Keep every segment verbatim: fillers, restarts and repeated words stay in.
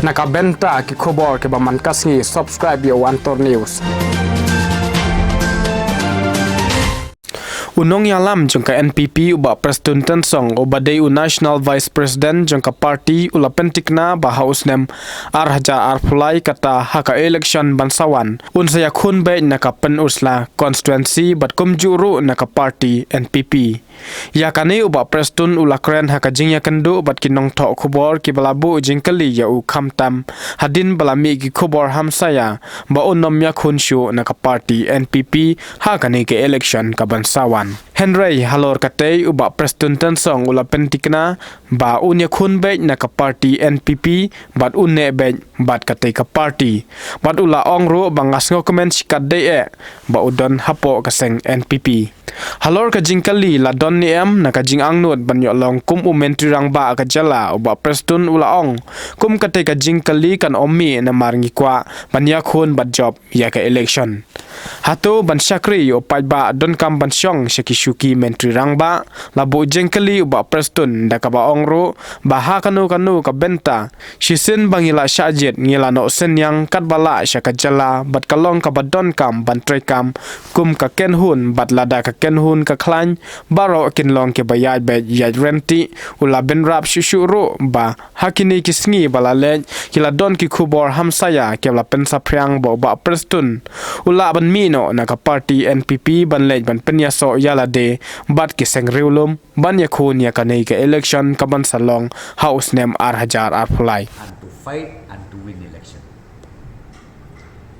Na ka bynta ki khubor kiba man ka sngi, subscribe ïa u Antor News. U nongïalam jong ka N P P u Bah Prestone Tynsong uba dei u National Vice President jong ka party u la pynthikna ba ha u snem ar hajar arphew lai kata ha ka election ban sa wan, un sa ïakhun beit na ka Pynursla constituency bad kumjuh ruh na ka party N P P. Ïa kane u Bah Prestone u la kren ha ka jingïakynduh bad ki nongthoh khubor kiba la buh jingkylli ïa u khamtam hadien ba la mih ki khubor hamsaïa ba un ym ïakhun shuh na ka party N P P ha kane ka election kaban sa wan. Hynrei halor katei u Bah Prestone Tynsong u la pynthikna ba un ïakhun beit na ka party N P P bad un neh beit bad katei ka party. Bad u la ong ruh ba nga sngewkmen shikatdei eh ba u don hapoh ka seng N P P. Halor ka jingkylli la don ne em na ka jingangnud ban ïoh long kum u Myntri Rangbah ka jylla, u Bah Prestone u la ong, kum katei ka jingkylli kan ym mih namar ngi kwah ban ïakhun bad jop ïa ka election. Hato ban shakri ïa u paidbah donkam ban shong sha ki shuki Myntri Rangbah? La buh jingkylli u Bah Prestone da kaba ong ruh ba ha kano kano ka bynta, shisien ba ngi la shah jied ngi la noh synñiang katba lah sha ka jylla bad ka long kaba donkam ban treikam kum ka kynhun bad lada ka kynhun ka khlaiñ, baroh kin long kiba ïaid beit ïaid ryntih. U la bynrap shuh shuh ruh ba ha kine ki sngi ba la leit ki la don ki khubor hamsaïa kiba la pynsaphriang ba u Bah Prestone u lah ban mih noh na ka party N P P ban leit ban pynïasoh ïa lade bad ki seng riewlum ban ïakhun ïa kane ka election kaban sa long ha u snem ar hajar arphew lai. And to fight and to win election.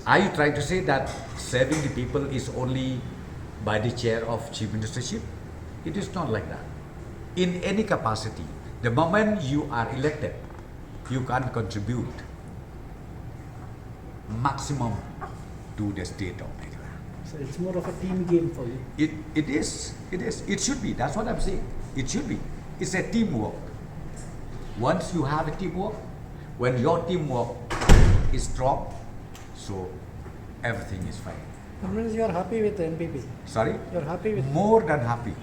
Are you trying to say that saving the people is only by the chair of chief ministership? It is not like that. In any capacity, the moment you are elected, you can contribute maximum to the state of Meghalaya. So it's more of a team game for you. It, it is. It is. It should be. That's what I'm saying. It should be. It's a teamwork. Once you have a teamwork, when your teamwork is strong, so everything is fine. That means you are happy with N P P. Sorry? You are happy with More than happy.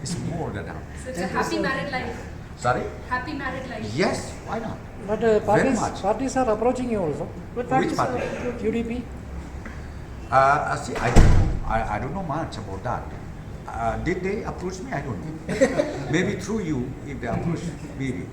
It's more than happy. So it's a happy married life. Sorry? Happy married life. Yes, why not? But uh, Very parties, much. Parties are approaching you also. Which party? U D P. Uh, uh, see, I don't, know, I, I don't know much about that. Uh, did they approach me? I don't know. Maybe through you, if they approach me, maybe.